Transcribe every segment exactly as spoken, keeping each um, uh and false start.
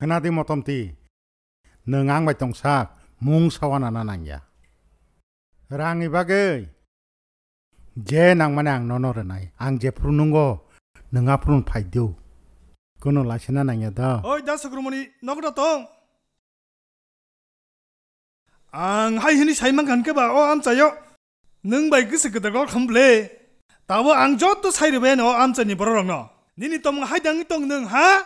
Khna di Motomti. Nwng ang bai tongsak, mung sawana na nangya. Rangni bagwi je nangmani ang nono rwnai. Ang jephru nungo, nwng aphuru phai do. Kono laisina nangya da. Oi, da Sukrumoni, nokno tong. Ang hai hini sai mankha khe ba o amchaio nwng bai gisi gede gol kham ble. Tabo ang joto sai rwbaino o amchaini bororokno. Nini tongmung hai dangwi tong nwng ha?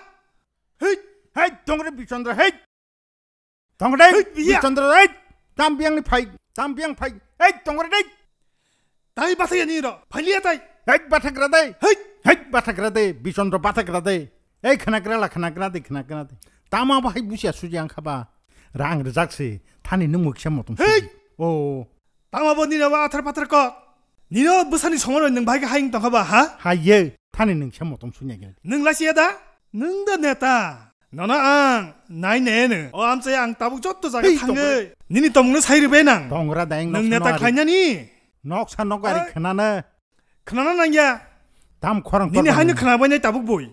Hei, hei, tongre Bichandra, hei. Tongre, hei, biya. Bichandra, hei. Tam biang ni phai, tam biang phai. Hei, tongre dei. Tai bathai ani ro, phai liya tai. Hei, bathagra dei. Hei. Hei, bathagra dei, Bichandra bathagra dei. Ei, khnagra la, khnagra de, khnagra de. Tama bahai busia suji ang khaba. Rang rejak se, thani nung muksa motom. Hei! Suji. O. Tama bo nino ba athar pathar kok. Nino bwsani somoro nung bahai khe haing tong khaba, ha? Hai ye, thani nung se motom sunya ge. Nung lasiya da? Nung da neta. Nono ang nai ne no. O amchai ang tabuk jotto jaga. Hei, thangwi. Tongra. Nini tomungno sai rwbai nang. Tongra da ang nung neta khlainani. Nok sa nok ari. Ai. Khnana. Khnana nangya. Tam khorang nini haino khnabai nai tabuk bui.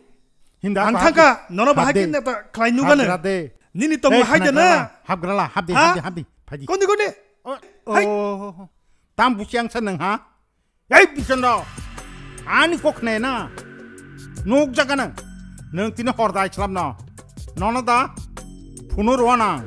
Hinda ang thangka, nono bahai khe neta khlai nugana. Nini tong hai de na. Hapgrala, hapdi, hapdi, hapdi, hapdi. Kondi, kondi. Hai. Tam busi ang sa nang ha? Ei Bichandra. Ani kok ne na. Nuk jaga nang. Nang tini hor dai chlam no. Nono da. Phunu rwa nang.